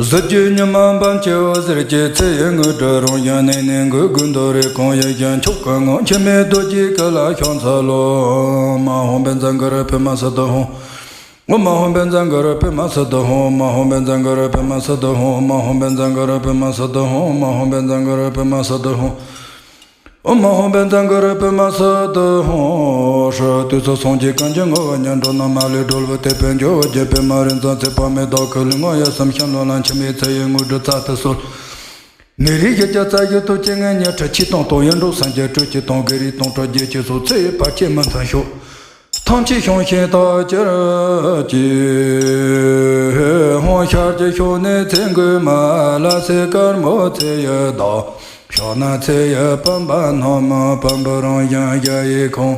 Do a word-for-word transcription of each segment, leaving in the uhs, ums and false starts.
གཟི་བརྗིད་ཉི་མ་འབུམ་སྐྱེ་བོ་ཟེར་གྱི་ཚེ་ཡི་དངོས་གྲུབ་རང་བཞིན་གནས་ནས་འགོད་དགོས་འདོད་རེ་གང་ཡོད་ཀྱང་མཆོག་གི་ངང་འཆི་མེད་རྡོ་རྗེ་སྐུ་ལ་ཕྱག་འཚལ་ལོ། མ་འོངས་པའི་འཛམ་གི་རི་པདྨ་སིདྡྷི་ཧཱུྃ། ཨོཾ་མ་འོངས་པའི་འཛམ་གི་རི་པདྨ་སིདྡྷི་ཧཱུྃ། མ་འོངས་པའི་འཛམ་གི་རི་པདྨ་སིདྡྷི་ཧཱུྃ། མ་འོངས་པའི་འཛམ་གི་རི་པདྨ་སིདྡྷི་ཧཱུྃ། མ་འོངས་པའི་འཛམ་གི་རི་པདྨ་སིདྡྷི་ཧཱུྃ། ཨོཾ་མ་འོངས་པའི་འཛམ་གི་རི་པདྨ་སིདྡྷི་ཧཱུྃ། ཧྲཱིཿ། དུས་གསུམ་སངས་རྒྱས་ཀུན་གྱི་ངོ་བོ་ཉིད། འགྲོ་རྣམས་མ་ལུས་སྒྲོལ་བའི་དེད་དཔོན་ཇོ་བོ་རྗེ། པདྨ་རིག་འཛིན་ཚེ་དཔག་མེད་བདག་གི་ལུས། ངག་ཡིད་གསུམ་ཤིན་ལུས་ལ། འཆི་མེད་ཚེ་ཡི་དངོས་གྲུབ་རྩལ་དུ་གསོལ། ནད་རིགས་བཞི་བརྒྱ་རྩ་བཞི་དུག་ཅན་ལྔའི་ཉི་ཁྲི་ཆིག་སྟོང་དང་། ཡེ་འདྲོག་སེམས་ཅན་དྲུག་ཅུ་དང་། བགེགས་རིགས་སྟོང་ཕྲག་བརྒྱད་ཅུ་སོགས། ཚེ་ཡི་བར་ཆད་མི་མཐུན་ཕྱོགས་ཐམས་ཅད་བྱང་ཞིང་དག་གྱུར་ཅིག། ཧཱུྃ། ཤར་གྱི་ཕྱོགས་ནས་ཚེ་འགོད་མ། ལ་སེ་དཀར་མོ་ཚེ་ཡི་བདག། ཕྱོགས་ན་ཚེ་ཡི་བུམ་པ་རྣམས། བུམ་པ་རང་བཞིན་གཞལ་ཡས་ཁང་།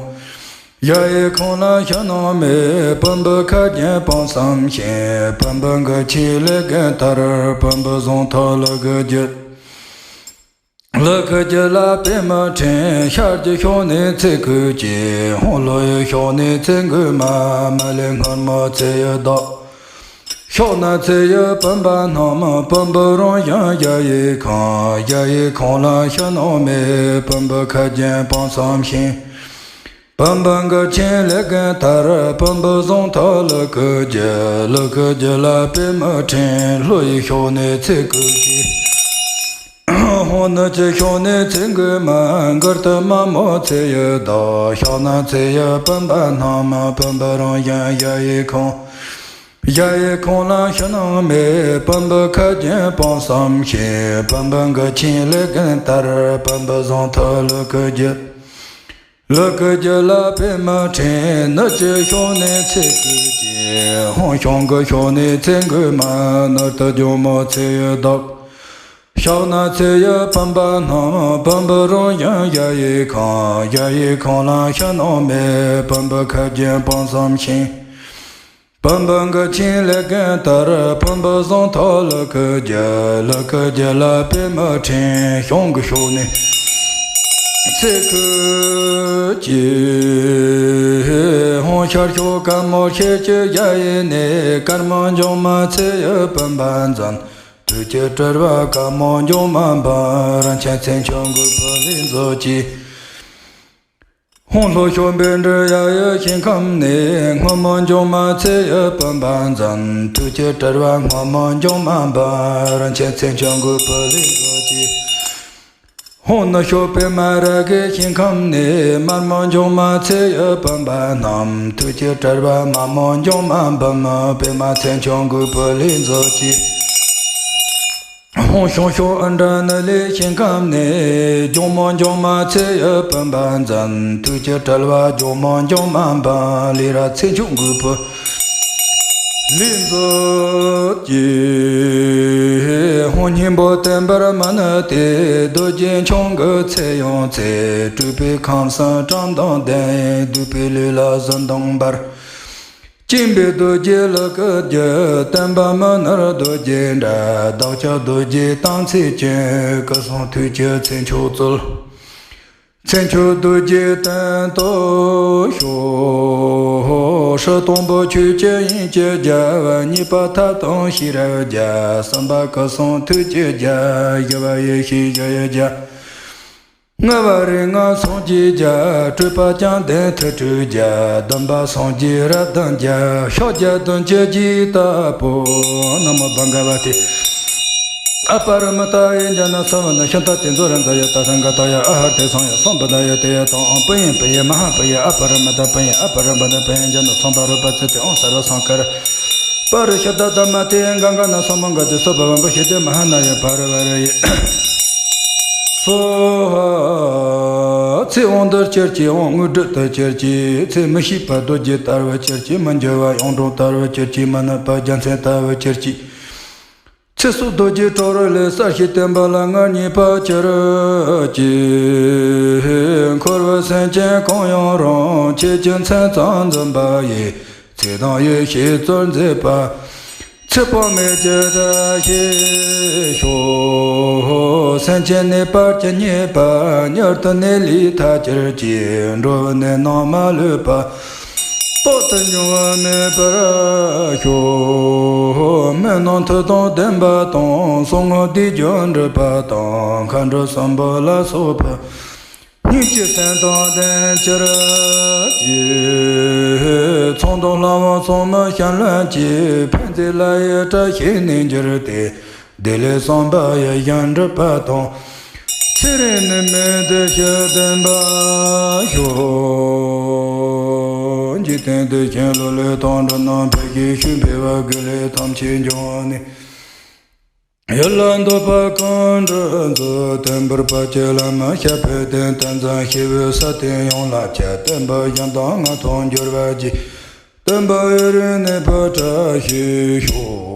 གཞལ་ཡས་ཁང་ལ་ཕྱི་ནང་མེད། བུམ་པའི་ཁ་རྒྱན་སྤངས་སམ་ཤིང་། བུམ་པའི་མགུལ་ཆེན་ལས་མགོན་ལྟར། བུམ་པའི་གཟེངས་ཐག་ལུ་གུ་རྒྱུད། ལུ་གུ་རྒྱུད་ལ་པདྨ་ཕྲེང་། ཤར་གྱི་ཕྱོགས་ནས་ཚེ་འགོད་ཅིང་། ཧཱུྃ། ལྷོ་ཡི་ཕྱོགས་ནས་ཚེ་འགོད་མ། མ་ལས་སྔོན་མོ་ཚེ་ཡི་བདག། ཕྱོགས་ན་ཚེ་ཡི་བུམ་པ་རྣམས། བུམ་པ་རང་བཞིན་གཞལ་ཡས་ཁང་། གཞལ་ཡས་ཁང་ལ་ཕྱི་ནང་མེད། བུམ་པའི་ཁ་རྒྱན་སྤངས་སམ་ཤིང་། བུམ་པའི་མགུལ་ཆེན་ལས་མགོན་ལྟར། བུམ་པའི་གཟེངས་ཐག་ལུ་གུ་རྒྱུད། ལུ་གུ་རྒྱུད་ལ་པདྨ་ཕྲེང་། ལྷོ་ཡི་ཕྱོགས་ནས་ཚེ་འགོད་ཅིང་། ཧཱུྃ། ནུབ་ཀྱི་ཕྱོགས་ནས་ཚེ་འགོད་མ། མགུལ་དུ་དམར་མོ་ཚེ་ཡི་བདག། ཕྱོགས་ན་ཚེ་ཡི་བུམ་པ་རྣམས། བུམ་པ་རང་བཞིན་གཞལ་ཡས་ཁང་། གཞལ་ཡས་ཁང་ལ་ཕྱི་ནང་མེད། བུམ་པའི་ཁ་རྒྱན་སྤངས་སམ་ཤིང་། བུམ་པའི་མགུལ་ཆེན་ལས་མགོན་ལྟར། བུམ་པའི་གཟེངས་ཐག་ལུ་གུ་རྒྱུད། ལུ་གུ་རྒྱུད་ལ་པདྨ་ཕྲེང་། ནུབ་ཀྱི་ཕྱོགས་ནས་ཚེ་འགོད་ཅིང་། ཧཱུྃ། བྱང་གི་ཕྱོགས་ནས་ཚེ་འགོད་མ། ནུབ་ཏུ་ལྗང་མོ་ཚེ་ཡི་བདག། ཕྱོགས་ན་ཚེ་ཡི་བུམ་པ་རྣམས། བུམ་པ་རང་བཞིན་གཞལ་ཡས་ཁང་། གཞལ་ཡས་ཁང་ལ་ཕྱི་ནང་མེད། བུམ་པའི་ཁ་རྒྱན་སྤངས་སམ་ཤིང་། བུམ་པའི་མགུལ་ཆེན་ལས་མགོན་ལྟར། བུམ་པའི་གཟེངས་ཐག་ལུ་གུ་རྒྱུད། ལུ་གུ་རྒྱུད་ལ་པདྨ་ཕྲེང་། བྱང་གི་ཕྱོགས་ནས་ཚེ་འགོད་ཅིང་། ཧཱུྃ། ཤར་ཕྱོགས་དཀར་མོ་ཤེལ་གྱི་གཞལ་ཡས་ནས། དཀར་མོ་ལྗང་མ་ཚེ་ཡི་བུམ་པ་འཛིན། དུས་ཀྱི་དྲིལ་བ་དཀར་མོ་ལྗང་མ་འབུམ། རིན་ཆེན་མཚན་མཆོག་འགོད་པའི་ལས་མཛོད་ཅིང་། ཧཱུྃ། ལྷོ་ཕྱོགས་བཻ་ཌཱུརྱ་ཡི་ཞིང་ཁམས་ནས། སྔོན་མོ་ལྗང་མ་ཚེ་ཡི་བུམ་པ་འཛིན། དུས་ཀྱི་དྲིལ་བ་སྔོན་མོ་ལྗང་མ་འབུམ། རིན་ཆེན་མཚན་མཆོག་འགོད་པའི་ལས་མཛོད་ཅིང་། ཧཱུྃ། ནུབ་ཕྱོགས་པདྨ་རཱ་གའི་ཞིང་ཁམས་ནས། དམར་མོ་ལྗང་མ་ཚེ་ཡི་བུམ་པ་རྣམས། དུས་ཀྱི་དྲིལ་བ་དམར་མོ་ལྗང་མ་འབུམ། པདྨ་མཚན་མཆོག་འགོད་པའི་ལས་མཛོད་ཅིང་། ཧཱུྃ། བྱང་ཕྱོགས་ཨིནྡྲ་ནཱི་ལའི་ཞིང་ཁམས་ནས། ལྗང་མོ་ལྗང་མ་ཚེ་ཡི་བུམ་པ་འཛིན། དུས་ཀྱི་དྲིལ་བ་ལྗང་མོ་ལྗང་མ་འབུམ། ལས་རབ་མཚན་མཆོག་འགོད་པའི་ལས་མཛོད་ཅིང་། ཧཱུྃ། སྙིང་པོ་བརྟན་པར་མི་ནུབ་སྟེ། རྡོ་རྗེ་འཆང་གི་ཚེ་ཡང་ཚེ། སྤྲུལ་པའི་ཁམས་སུ་བཀྲག་མདངས་ལྡན། བདུག་པའི་ལུས་ལ་གཟི་མདངས་འབར། སྐྱེ་འཕེལ་རྡོ་རྗེ་ལུ་གུ་རྒྱུད། བརྟན་པ་མི་ནུབ་རྡོ་རྗེའི་འགྲམ། བདག་ཅག་རྡོ་རྗེ་དམ་ཚིག་ཅན། སྐུ་གསུང་ཐུགས་ཀྱི་མཚན་མཆོག་སྩོལ། མཚན་མཆོག་རྡོ་རྗེ་སྟེང་དུ་ཞོག །ཧྲཱིཿ། དང་པོ་ཆོས་ཀྱི་དབྱིངས་ཀྱི་རྒྱལ། གཉིས་པ་ཐབས་དང་ཤེས་རབ་རྒྱལ། གསུམ་པ་སྐུ་གསུང་ཐུགས་ཀྱི་རྒྱལ། བཞི་པ་ཡེ་ཤེས་བཞི་ཡི་རྒྱལ། ལྔ་པ་རིགས་ལྔ་སངས་རྒྱས་རྒྱལ། དྲུག་པ་བཅོམ་ལྡན་ཐུགས་སྤྲུལ་རྒྱལ། བདུན་པ་སངས་རྒྱས་རབ་བདུན་རྒྱལ། ཕྱག་རྒྱ་བདུན་ཅུ་རྒྱས་བཏབ་པོ། ན་མོ་བྷ་ག་བ་ཏི། ཨ་པ་ར་མི་ཏ་ཨེ་ཛྙཱ་ན་སམ་བ་ན་ཤཱན་ཏ་ཏེ་ཛོ་རཱ་ཛཱ་ཡ་ཏ་ཐཱ་ག་ཏཱ་ཡ། ཨ་ཧར་ཏེ་སམ་ཡ་སམ་བུ་དྷཱ་ཡ། ཏེ་ཡ་ཏང་ཨང་པུ་ཨེ་པུ་ཡེ་མ་ཧཱ་པུ་ཡེ། ཨ་པ་ར་མི་ཏ་པུ་ཨེ། ཨ་པ་ར་མི་ཏ་པུ་ཨེ་ཛྙཱ་ན་སམ་བྷ་རུ་པ་ཙི་ཏེ་ཨང་སརྦ་སཾ་སྐཱ་ར། པ་རི་ཤུད་དྷ་དྷརྨ་ཏེ་ག་ག་ན་སམ་མ་ག་ཏེ་སོ་བྷ་བ་བུ་ཤི་ཏེ་མ་ཧཱ་ན་ཡ་བྷ་ར་བ་ར་ཡེ། སྭཱ་ཧཱ། ཚེ་དབང་དུ་གྱུར་ཅིག། དབང་དངོས་གྲུབ་ཏུ་གྱུར་ཅིག། ཚེ་མི་ཤིགས་པ་རྡོ་རྗེ་ལྟ་བུར་གྱུར་ཅིག། མི་འགྱུར་བ་གཡུང་དྲུང་ལྟ་བུར་གྱུར་ཅིག། མི་ནུབ་པ་རྒྱལ་མཚན་ལྟ་བུར་གྱུར་ཅིག། ཚེ་སྲོག་རྡོ་རྗེ་གྲོག་རོ་ལས། གསལ་ཞིང་བརྟན་པ་ལ་མངའ་བརྙེས་པར་གྱུར་ཅིག། འཁོར་བའི་སེམས་ཅན་གང་ཡང་རུང་། ཁྱེད་ཀྱི་མཚན་ཙམ་འཛིན་པ་ཡིས། ཚེ་དང་ཡེ་ཤེས་སྩོལ་མཛད་པ། ཚེ་དཔག་མེད་ཀྱི་བཀྲ་ཤིས་ཤོག །སེམས་ཅན་གནས་པར་ཇི་སྙེད་པ། མྱུར་དུ་གནས་ལུས་ཐར་གྱུར་ཅིག །འགྲོ་བའི་ནད་རྣམས་མ་ལུས་པ། རྟག་ཏུ་འབྱུང་བ་མེད་པར་ཤོག། སྨན་རྣམས་མཐུ་དང་ལྡན་པ་དང་། གསང་སྔགས་བདུད་རྩི་འདྲེས་པ་དང་། མཁའ་འགྲོ་སྲིན་པོ་ལ་སོགས་པ། སྙིང་རྗེའི་སེམས་དང་ལྡན་གྱུར་ཅིག། ཚངས་དང་ལྷ་དབང་སྲུང་མའི་ཞལ་ལུང་གིས། ཕན་བདེ་ལྷ་ཡི་བཀྲ་ཤིས་ནི་འགྱུར་ཏེ། བདེ་ལེགས་བསམ་པ་ཡིས་ཞིང་འགྲུབ་པ་དང་། ཚེ་རིང་ནད་མེད་བདེ་གཤེགས་ལྡན་པར་ཤོག། འཇིག་རྟེན་བདེ་ཞིང་ལོ་ལེགས་དང་། འགྲོ་རྣམས་ཕན་ཞིང་ཕྱུག་འཕེལ་བ། དགེ་ལེགས་ཐམས་ཅད་འབྱུང་བ་ནི། ཡིད་ལ་འདོད་པ་གང་འགྲུབ་མཛོད། བསྟན་འབར་དཔལ་གྱི་ལམ་ཞབས་པད་བརྟན། བསྟན་འཛིན་སྐྱེས་བུ་སྲ་བརྟན་ཡོངས་ལ་ཁྱབ། བསྟན་པ་ཞིང་དང་མངའ་ཐང་འབྱོར་བར་བགྱི། སྟོན་པ་ཡུན་རིང་གནས་པར་བཀྲ་ཤིས་ཤོག།